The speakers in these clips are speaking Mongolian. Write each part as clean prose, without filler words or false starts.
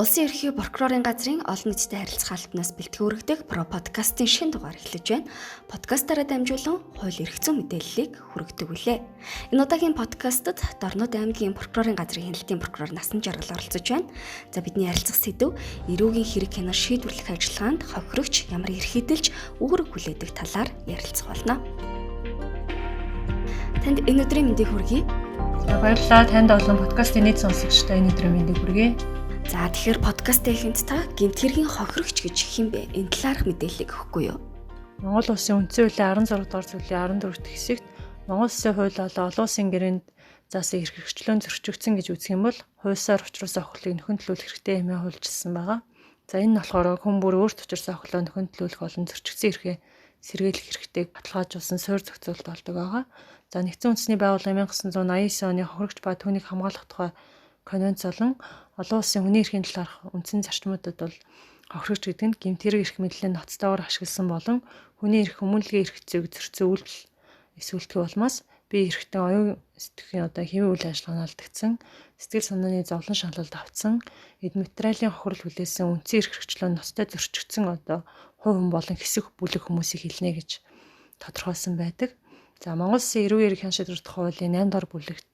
Улсын ерөнхий прокурорын газрын олон нийттэй харилцах албанаас бэлтгэн өргөдөг Про подкастын шинэ дугаар эхлэж байна. Подкастаараа дамжуулан хууль эрх зүйн мэдээллийг хүргэдэг үлээ. Энэ удаагийн подкастт Дорнод аймгийн прокурорын газрын хяналтын прокурор Насан Жаргал оролцож байна. За, бидний ярилцах сэдэв эрүүгийн хэрэг хянал шийдвэрлэх ажиллагаанд хохирогч ямар эрх эдэлж үүрэг хүлээдэг талаар ярилцах болно. Танд энэ өдрийн мэндийг хүргэе. За, баярлалаа. Танд болон подкастын нийт сонсогчдод энэ өдрийн мэндийг хүргэе. За, тэгэхээр подкастын эхэнд та гэмт хэргийн хохирогч гэж хэн бэ? Энэ талаарх мэдээллийг өгөхгүй юу? Монгол Улсын үндсэн хуулийн 16 дугаар зүйлийн 14 дэх хэсэгт Монгол Улсын хууль болон олон улсын гэрээнд заасан эрх хэрэгчлэн зөрчигдсөн гэж үзэх юм бол хуулиар учруулсан хохирлыг нөхөн төлөөлөх хэрэгтэй хэмээн хуульчилсан байгаа. За, энэ нь болохоор хүн бүр өөрт учирсан хохирлоо нөхөн төлөөлөх болон зөрчигдсөн эрхээ сэргийлэх хэрэгтэйг баталгаажуулсан суурь зохицуулалт болдог байгаа. За, нэгдсэн үндэсний байгууллагын 1989 оны хохирогч ба түүнийг хамгаалах тухай конвенц болон олон улсын хүний эрхийн талаарх үндсэн зарчмуудад бол хохирогч гэдэг нь гэмт хэрэг эрх мэдлийн ноцтойгоор ашигласан болон хүний эрх, хүмүүнлэгийн эрх зүйг зөрчсөн үйлдэл эсвэлтэх улмаас бие эрхтэн оюун сэтгэхийн одоо хэвийн үйл ажиллагаанд алдагдсан, сэтгэл санааны зовлон шаналлд автсан, эд материалын хохирол хүлээсэн, үндсэн эрх хэрэгчлөө ноцтой зөрчигдсөн одоо хувь хүн болон хэсэг бүлэг хүмүүсийг хэлнэ гэж тодорхойлсон байдаг. За, Монгол Улсын эрүүгийн эрх хяналт шийдвэрлэх хуулийн 8 дугаар бүлэгт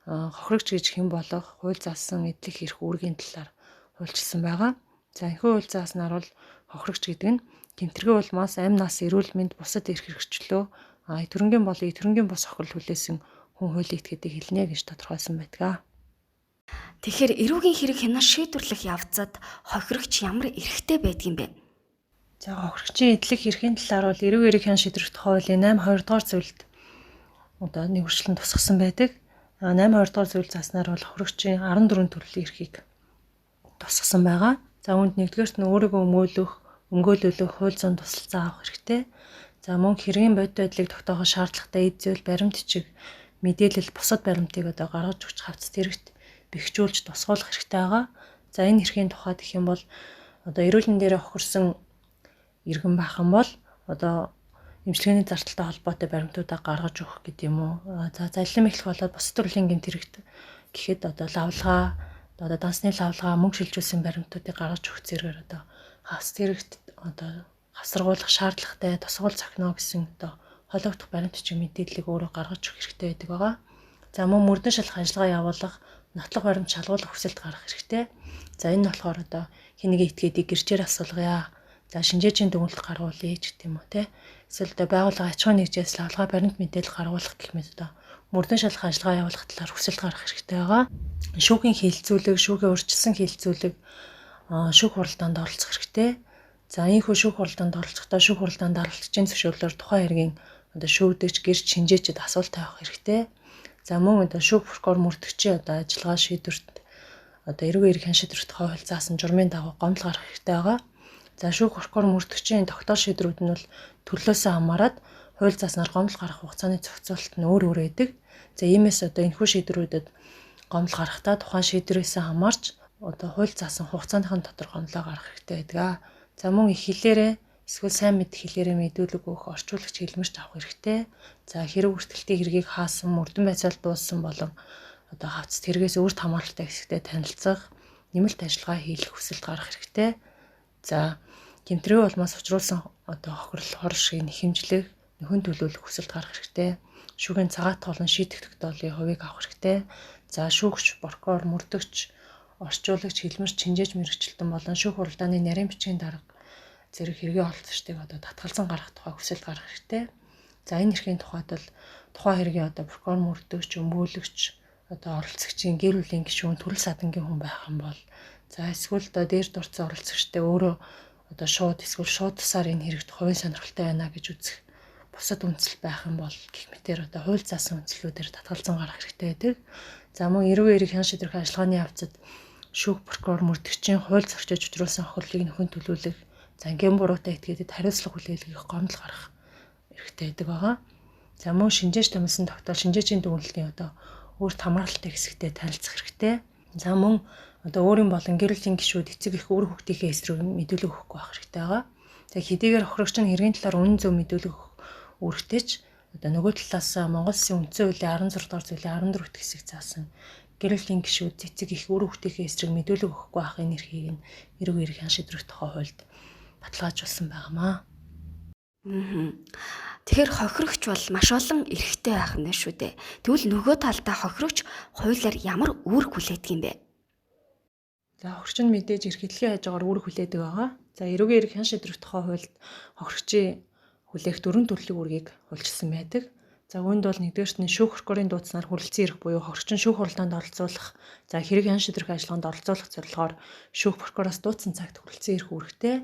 хохирогч гэж хэн болох, хууль заасан эдлэх эрх үүргийн талаар хуульчилсан байгаа. За, энэхүү хууль зааснаар бол хохирогч гэдэг нь гэмтэргийн улмаас амь нас, эрүүл мэнд, бусад эрх хэрэгчлөө төрөнгийн болон төрөнгийн бус хохирол хүлээсэн хүн хуулийн этгээдийг хэлнэ гэж тодорхойлсон байдаг. Тэгэхээр эрүүгийн хэрэг хянан шийдвэрлэх явцад хохирогч ямар эрхтэй байдгийг бэ? За, хохирогчийн эдлэх эрхийн талаар бол эрүүг эрх хяналт шийдвэрлэх хуулийн 8 2 дугаар зүйлд одоо нэг үрчлэн тусгасан байдаг. 8 2 дугаар зүйл зааснаар бол хохирогчийн 14 төрлийн эрхийг тусгасан байгаа. За, үүнд нэгдүгээрт нь өөрийгөө өмгөөлөх, өмгөөлүүлэх хууль зүйн тусалцаа авах хэрэгтэй. За, мөн хэргийн бодит байдлыг тогтооход шаардлагатай эд зүйл, баримт бичиг, мэдээлэл, бусад баримтыг одоо гаргаж өгч хавцт хэрэгт бэхжүүлж тусгуулах хэрэгтэй байгаа. За, энэ эрхийн тухайд гэх юм бол одоо эрүүл мэндээрээ хохирсон иргэн байх юм бол одоо эмчилгээний зардалтай холбоотой баримтуудаа гаргаж өгөх гэдэг юм уу. За, залилан мэхлэх болоод бусад төрлийн гэмт хэрэгт гэхэд одоо лавлгаа, одоо дансны лавлгаа, мөнгө шилжүүлсэн баримтуудыг гаргаж өгөх зэрэгээр одоо хавцт хэрэгт одоо хавсаргуулах шаардлагатай, тусгуул зохино гэсэн одоо холиогдох баримт бичиг мэдээллийг өөрөө гаргаж өгөх хэрэгтэй байдаг байгаа. За, мөн мөрдөн шалах ажиллагаа явуулах, нотлох баримт шалгуулах хүсэлт гаргах хэрэгтэй. За, энэ нь болохоор одоо хэн нэгэн этгээдийг гэрчээр асуулгая. За, шинжээчийн дүгнэлт гаргуулъя ч гэдэг юм уу те. Эсвэл одоо байгууллага аж ахуйн нэгжээс лавлгаа баримт мэдээлэл гаргуулах гэх мэт одоо мөрдөн шалах ажиллагаа явуулах талаар хүсэлт гаргах хэрэгтэй байгаа. Шүүхийн хилцүүлэг, шүүхийн урьдчилсан хилцүүлэг, шүүх хуралдаанд оролцох хэрэгтэй. За, ийхүү шүүх хуралдаанд оролцохдоо шүүх хуралдаанд даралтчийн зөвшөөрлөөр тухайн хэргийн одоо шүүгдэгч, гэрч, шинжээчид асуулт тавих хэрэгтэй. За, мөн одоо шүүх прокурор мөрдөгчийн одоо ажиллагаа шийдвэрт одоо эрүүгийн эрх хяналт шийдвэрлэх хууль заасан журмын дагуу гомдол гаргах хэрэгтэй байгаа. За, шүүх прокурор мөрдөгчийн тогтоол шийдвэрүүд нь бол төрлөөсөө хамаарат хууль зааснаар гомдол гаргах хугацааны зохицуулалт нь өөр өөр байдаг. За, иймээс одоо энэхүү шийдвэрүүдэд гомдол гаргахдаа тухайн шийдвэрээс хамаарч одоо хууль заасан хугацааныхын дотор гомдлоо гаргах хэрэгтэй байдаг. За, мөн их хэлээрээ эсвэл сайн мэдэх хэлээрээ мэдүүлэг өгөх орчуулагч, хэлмэрч авах хэрэгтэй. За, хэрэг бүртгэлтийн хэргийг хаасан, мөрдөн байцаал дууссан болон одоо хавцт хэрэгээс өөрт хамааралтай хэсэгтээ танилцах, нэмэлт ажиллагаа хийх хүсэлт гаргах хэрэгтэй. За, гэмтрийн улмаас учруулсан одоо хохирол, хор шиг нэхэмжлэх, нөхөн төлөөлөх хүсэлт гаргах хэрэгтэй. Шүүхийн цагаат болон шийдэх тогтоолын хувийг авах хэрэгтэй. За, шүүгч, прокурор, мөрдөгч, орчуулагч, хэлмэрч, шинжээч мэргэжилтэн болон шүүх хуралдааны нарийн бичгийн дарга зэрэг хэргийн оролцогчдыг одоо татгалзан гаргах тухай хүсэлт гаргах хэрэгтэй. За, энэ эрхийн тухайд бол тухайн хэргийн одоо прокурор, мөрдөгч, өмгөөлөгч, одоо оролцогчийн гэр бүлийн гишүүн, төрөл садангийн хүн байх юм бол за эсвэл одоо дээр дурдсан оролцогчтой өөрөө одоо шууд эсвэл шууд тусаар энэ хэрэгт хувийн сонирхолтой байна гэж үзэх бусад үндэслэл байх юм бол гэх мэтээр одоо хууль заасан үндслүүдээр татгалзан гарах хэрэгтэй байдаг. За, мөн эрүүгийн эрх хяналт шийдвэрлэх ажиллагааны явцад шүүх, прокурор, мөрдөгчийн хууль зөрчиж учруулсан хохирлыг нөхөн төлөөлөх, за гэм буруутай этгээдэд хариуцлага хүлээлгэх, гомдол гаргах эрхтэй байдаг байгаа. За, мөн шинжээч томилсон тогтоол, шинжээчийн дүгнэлтийн одоо өөрт хамааралтай хэсэгтээ танилцах хэрэгтэй. За, мөн одоо өөрийн болон гэр бүлийн гишүүд, эцэг эх, үр хүүхдийнхээ эсрэг мэдүүлэг өгөхгүй байх хэрэгтэй байгаа. За, хэдийгээр хохирогч нь хэргийн талаар үнэн зөв мэдүүлэг өгөх үүрэгтэй ч одоо нөгөө талаас Монгол Улсын үндсэн хуулийн 16 дугаар зүйлийн 14 дэх хэсэг заасан Гэр бүлийн гишүүд цэцэг их үр хүүхдийнхээ эсрэг мэдүүлэг өгөхгүй байхын эрхийг нь эрүүг эрх хян шийдвэрлэх тухай хуульд баталгаажуулсан байнамаа. Тэгэхээр хохирогч бол маш олон эрхтэй байх нь шүү дээ. Тэгвэл нөгөө талдаа хохирогч хуулиар ямар үүрэг хүлээдэг юм бэ? За хохирогч нь мэдээж эрх эдлэгийн хажуугаар үүрэг хүлээдэг байгаа. За эрүүгийн эрх хян шийдвэрлэх тухай хуульд хохирогчийн хүлээх дөрвөн төрлийн үүргийг хуульчилсан байдаг. За үүнд бол нэгдүгээрт нь шүүх прокурорын дуудсанаар хүрэлцэн ирэх буюу хохирогч нь шүүх хуралдаанд оролцуулах, за хэрэг хян шийдвэрлэх ажиллагаанд оролцуулах зорилгоор шүүх прокурораас дуудсан цагт хүрэлцэн ирэх үүрэгтэй.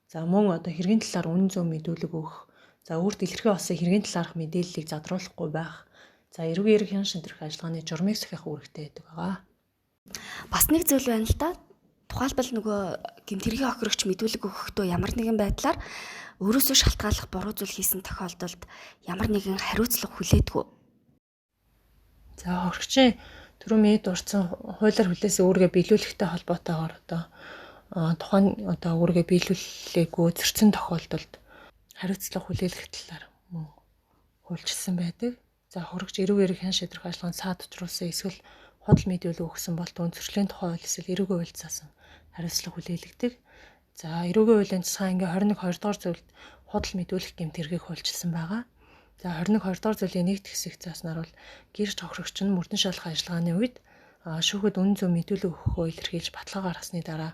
За мөн одоо хэргийн талаар үнэн зөв мэдүүлэг өгөх, за өөрт илэрхий болсон хэргийн талаарх мэдээллийг задруулахгүй байх, за эрүүгийн эрх хян шийдвэрлэх ажиллагааны журмыг сахих үүрэгтэй байдаг байгаа. Бас нэг зүйл байна л да. Тухайлбал нөгөө гэмт хэргийн хохирогч мэдүүлэг өгөхдөө ямар нэгэн байдлаар өөрөөсөө шалтгааллах буруу зүйл хийсэн тохиолдолд ямар нэгэн хариуцлага хүлээдэг үү? За хохирогчийн түрүү миний дурдсан хуулиар хүлээсэн үүргээ биелүүлэхтэй холбоотойгоор одоо тухайн одоо үүргээ биелүүлээгүй зөрчсөн тохиолдолд хариуцлага хүлээлгэх талаар мөн хуульчилсан байдаг. За хохирогч эрүүг эрх хян шийдвэрлэх ажиллагаанд саад учруулсан эсвэл худал мэдүүлэг өгсөн бол түүн зөрчлийн тухай хууль эсвэл эрүүгийн хууль заасан хариуцлага хүлээлгдэг. За эрүүгийн хуулийн тусгай ангийн 21 2 дугаар зүйлд худал мэдүүлэх гэмт хэргийг хуульчилсан байгаа. За 21 2 дугаар зүйлийн нэгд хэсэгт зааснаар бол гэрч хохирогч нь мөрдөн шалах ажиллагааны үед шүүхэд үнэн зөв мэдүүлэг өгөхөө илэрхийлж баталгаа гаргасны дараа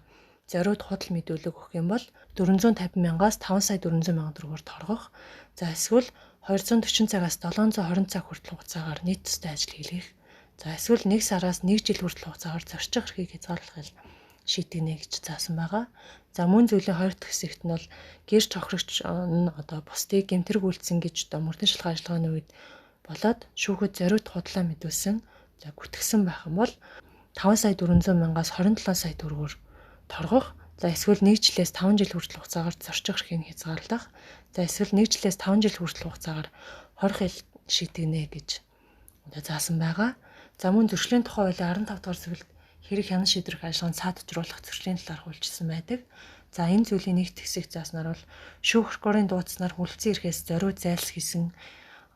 зориуд худал мэдүүлэг өгөх юм бол 450 мянгаас 5 сая 400 мянган төгрөгөөр торгох. За эсвэл 240 цагаас 720 цаг хүртэл хугацаагаар нийт төстэй ажил хийлгэх. За эсвэл 1 сараас 1 жил хүртэл хугацаагаар зорчих эрхийг хязгаарлах шийтгэнэ гэж заасан байгаа. За мөн зүйлийн хоёр дахь хэсэгт нь бол гэрч хохирогч нь одоо бусдыг гэмт хэрэг үйлдсэн гэж одоо мөрдөн шалах ажиллагааны үед болоод шүүхэд зориуд худлаа мэдүүлсэн, за гүтгсэн байх юм бол 5 сая 400 мянгаас 27 сая төгрөгөөр торгох. За эсвэл 1 жилээс 5 жил хүртэл хугацаагаар зорчих эрхийг хязгаарлах. За эсвэл 1 жилээс 5 жил хүртэл хугацаагаар хорих хил шийтгэнэ гэж одоо заасан байгаа. За мөн зөрчлийн тухай хуулийн 15 дугаар зүйлд хэрэг хянан шийдвэрлэх ажиллагаанд саад учруулах зөрчлийн талаар хуульчилсан байдаг. За энэ зүйлийн нэгд хэсэг зааснаар бол шүүх прокурорын дуудсанаар хүрэлцэн ирэхээс зориуд зайлсхийсэн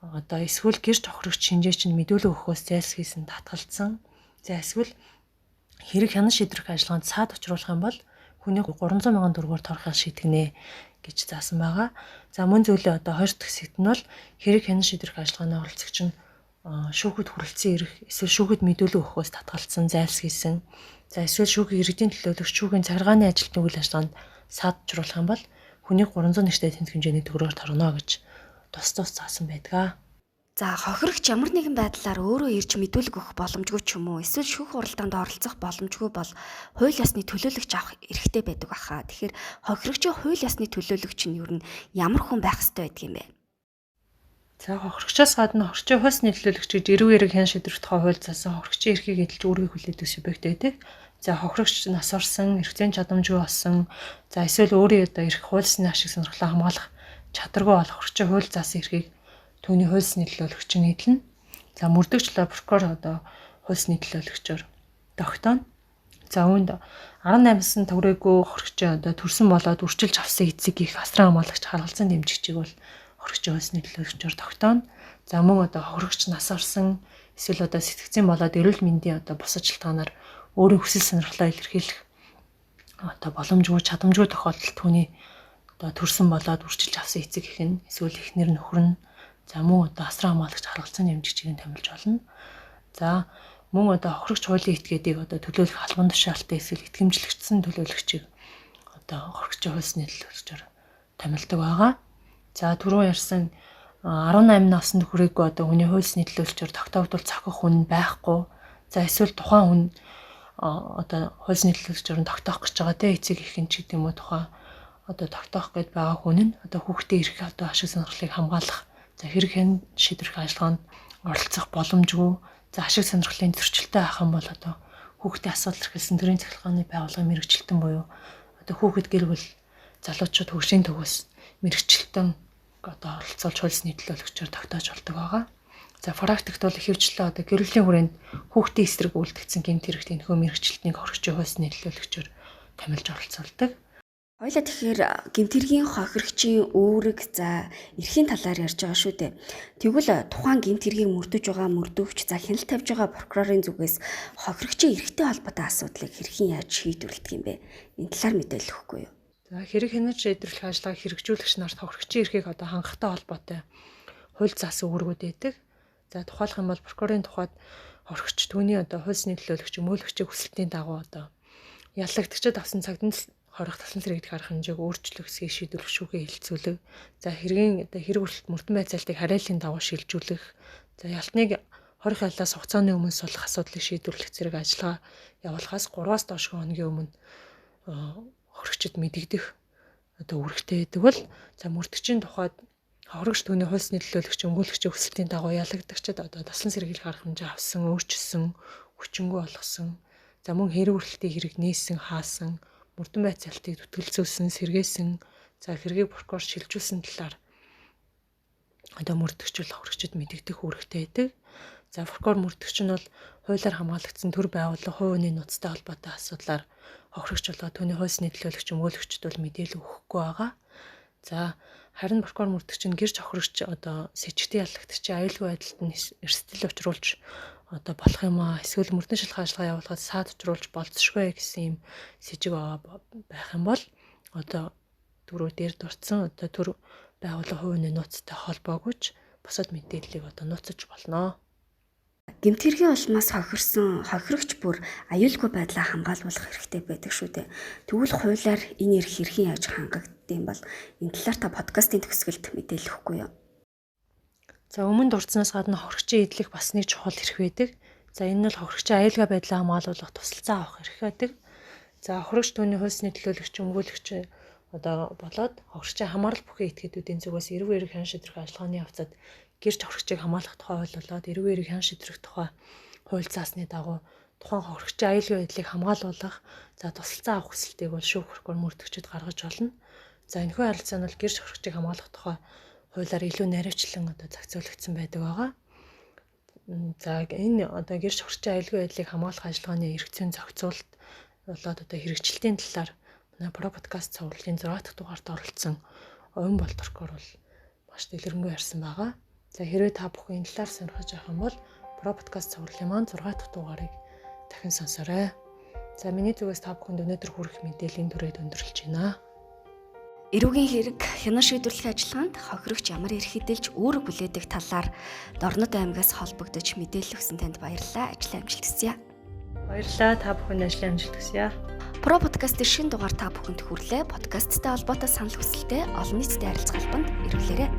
одоо эсвэл гэрч хохирогч шинжээч нь мэдүүлэг өгөхөөс зайлсхийсэн татгалзсан. За эсвэл хэрэг хянан шийдвэрлэх ажиллагаанд саад учруулах юм бол хүний 300 мянган төгрөгөөр торохыг шийтгэнэ гэж заасан байгаа. За мөн зүйлийн одоо хоёр дахь хэсэгт нь бол хэрэг хянан шийдвэрлэх ажиллагааны оролцогч нь шүүхэд хүрэлцэн ирэх эсвэл шүүхэд мэдүүлэг өгөхөөс татгалзсан, зайлсхийсэн. За эсвэл шүүхийн иргэдийн төлөөлөгч шүүхийн захиргааны ажилтны үйл ажиллагаанд саад учруулах юм бол хүний 300 нэртэй тэнцэх хэмжээний төгрөгөөр торгоно гэж тус тус заасан байдаг. За хохирогч ямар нэгэн байдлаар өөрөө ирж мэдүүлэг өгөх боломжгүй ч юм уу эсвэл шүүх хуралдаанд оролцох боломжгүй бол хууль ёсны төлөөлөгч авах эрхтэй байдаг баха. Тэгэхээр хохирогчийн хууль ёсны төлөөлөгч нь ер нь ямар хүн байх ёстой байдаг юм бэ? За хохирогчоос гадна хохирогчийн хууль ёсны төлөөлөгч гэж эрүүг эрэг хян шийдвэрлэх тухай хууль заасан хохирогчийн эрхийг эдэлж үүргийг хүлээдэг субъект байдаг. За хохирогч нас орсон, эрх зүйн чадамжгүй болсон, за эсвэл өөрийн одоо эрх хууль ёсны ашиг сонирхлоо хамгаалах чадваргүй бол хохирогчийн хууль заасан эрхийг түүний хууль ёсны төлөөлөгч нь эдлэнэ. За мөрдөгч прокурор одоо хууль ёсны төлөөлөгчөөр тогтооно. За үүнд 18 наснд хүрээгүй хохирогчийн одоо төрсөн болоод үрчилж авсан эцэг их асран хамгаалагч харгалзан дэмжигчийг бол хохирогчийн хууль ёсны төлөөлөгчөөр тогтооно. За мөн одоо хохирогч нас орсон эсвэл одоо сэтгцэн болоод эрүүл мэндийн одоо бус ажилтгаанаар өөрийн хүсэл сонирхлоо илэрхийлэх одоо боломжгүй чадамжгүй тохиолдолд түүний одоо төрсөн болоод үрчилж авсан эцэг их нь эсвэл эхнэр нөхөр нь за мөн одоо асран хамгаалагч харгалзан дэмжигчийг нь томилж болно. За мөн одоо хохирогч хуулийн этгээдийг одоо төлөөлөх албан тушаалтай эсвэл итгэмжлэгдсэн төлөөлөгчийг одоо хохирогчийн хууль ёсны төлөөлөгчөөр томилдог байгаа. За түрүүн ярьсан 18 наснд хүрээгүй одоо хүний хууль ёсны төлөөлөгчөөр тогтоогдвол цохих хүн байхгүй. За эсвэл тухайн хүн одоо хууль ёсны төлөөлөгчөөр нь тогтоох гэж байгаа те эцэг их нь ч гэдэг юм уу тухайн одоо тогтоох гээд байгаа хүн нь одоо хүүхдийн эрх одоо ашиг сонирхлыг хамгаалах за хэрэг хэн шийдвэрлэх ажиллагаанд оролцох боломжгүй за ашиг сонирхлын зөрчилтэй байх юм бол одоо хүүхдийн асуудал эрхэлсэн төрийн цахилгааны байгууллагын мэрэгчлэлтэн буюу одоо хүүхэд гэр бүл залуучууд хөгжлийн төвөөс мэрэгчлэлтэн одоо оролцуулж хууль ёсны төлөөлөгчөөр тогтоож болдог байгаа. За практикт бол ихэвчлэн одоо гэр бүлийн хүрээнд хүүхдийн эсрэг үйлдэгдсэн гэмт хэрэгт энэхүү мэрэгчлэлтнийг хохирогчийн хууль ёсны төлөөлөгчөөр томилж оролцуулдаг. Хоёлаа тэгэхээр гэмт хэргийн хохирогчийн үүрэг за эрхийн талаар ярьж байгаа шүү дээ. Тэгвэл тухайн гэмт хэргийг мөрдөж байгаа мөрдөгч за хяналт тавьж байгаа прокурорын зүгээс хохирогчийн эрхтэй холбоотой асуудлыг хэрхэн яаж шийдвэрлэдэг юм бэ? Энэ талаар мэдээлэл өгөхгүй юу? За хэрэг хянаж шийдвэрлэх ажиллагааг хэрэгжүүлэгч нарт хохирогчийн эрхийг одоо хангахтай холбоотой хууль заасан үүргүүд байдаг. За тухайлах юм бол прокурорын тухайд хохирогч түүний одоо хууль төлөөлөгч, өмгөөлөгчийн хүсэлтийн дагуу одоо яллагдагчид авсан цагт нь хорих тасан сэргийдэх арга хэмжээг өөрчлөх эсхийг шийдвэрлэх шүүхээ хэлэлцүүлэх. За хэргийн одоо хэрэг хүрэлт мөрдөн байцаалтыг хариаллын дагуу шилжүүлэх. За ялтныг хорих яллаас хугацааны өмнө суллах асуудлыг шийдвэрлэх зэрэг ажиллагаа явуулахаас 3-аас доош хоногийн өмнө хохирогчид мэдэгдэх одоо үүрэгтэй байдаг бол за мөрдөгчийн тухайд хохирогч түүний хууль төлөөлөгч, өмгөөлөгчийн хүсэлтийн дагуу ялагдагчид одоо таслан сэргийлэх арга хэмжээ авсан, өөрчилсөн, хүчингү болгосон. За мөн хэрэг хүрэлтийн хэрэг нээсэн, хаасан, мөрдөн байцаалтыг зүтгэлзүүлсэн, сэргээсэн, за хэргийг прокурор шилжүүлсэн талаар одоо мөрдөгч бол хохирогчид мэдэгдэх үүрэгтэй байдаг. За прокурор мөрдөгч нь бол хуулиар хамгаалагдсан төр байгууллага хувь хүний нууцтай холбоотой асуудлаар хохирогч болоо түүний хууль төлөөлөгч, өмгөөлөгчд бол мэдээлэл өгөхгүй байгаа. За харин прокурор мөрдөгч нь гэрч хохирогч одоо сэжигтэй яллагдагчийн аюулгүй байдалд нь эрсдэл учруулж одоо болох юм аа эсвэл мөрдөн шилхай ажиллагаа явуулахад саад учруулж болцсошгүй гэсэн юм сэжиг байх юм бол одоо түрүү дээр дурдсан одоо төр байгууллага хувь хүний нууцтай холбоогүйч бусад мэдээллийг одоо нууцж болно. Гэмт хэргийн улмаас хохирсон хохирогч бүр аюулгүй байдлаа хамгаалуулах хэрэгтэй байдаг шүү дээ. Тэгвэл хуулиар энэ эрх хэрхэн яаж хангагддаг юм бол энэ талаар та подкастын төгсгөлд мэдээлэл өгөхгүй юу? За өмнө дурдсанаас гадна хохирогчийн эдлэх бас нэг чухал эрх байдаг. За энэ нь бол хохирогчийн аюулгүй байдлаа хамгаалуулах тусалцаа авах эрх байдаг. За хохирогч түүний хууль төлөөлөгч, өмгөөлөгч одоо болоод хохирогчийн хамаарал бүхий этгээдүүдийн зүгээс эрүүг эрэг хян шийдвэрлэх ажиллагааны явцад гэрч хохирогчийг хамгаалах тухай хууль болоод эрүүг эрэг хян шийдвэрлэх тухай хууль заасны дагуу тухайн хохирогчийн аюулгүй байдлыг хамгаалуулах за тусалцаа авах хүсэлтийг бол шүүх прокурор мөрдөгчид гаргаж болно. За энэхүү харилцаа нь бол гэрч хохирогчийг хамгаалах тухай хуулиар илүү наривчлан одоо зохицуулагдсан байдаг байгаа. За энэ одоо гэрч хохирогчийн аюулгүй байдлыг хамгаалах ажиллагааны эрх зүйн зохицуулалт болоод одоо хэрэгжилтийн талаар манай Про подкаст цувралын 6 дахь дугаарт оролцсон Оюун бол прокурор бол маш дэлгэрэнгүй ярьсан байгаа. За хэрвээ та бүхэн энэ талаар сонирхож байх юм бол Про подкаст цувралын маань 6 дахь дугаарыг дахин сонсоорой. За миний зүгээс та бүхэнд өнөөдөр хүргэх мэдээллийн түрээд өндөрлөж байна. Эрүүгийн хэрэг хянан шийдвэрлэх ажиллагаанд хохирогч ямар эрх эдэлж үүрэг хүлээдэг талаар Дорнод аймгаас холбогдож мэдээлэл өгсөн танд баярлалаа. Ажлын амжилт хүсье. Баярлалаа. Та бүхэнд ажлын амжилт хүсье. Про подкастын шинэ дугаар та бүхэнд хүрлээ. Подкасттай холбоотой санал хүсэлтээ олон нийтэд харилцах албанд ирүүлээрэй.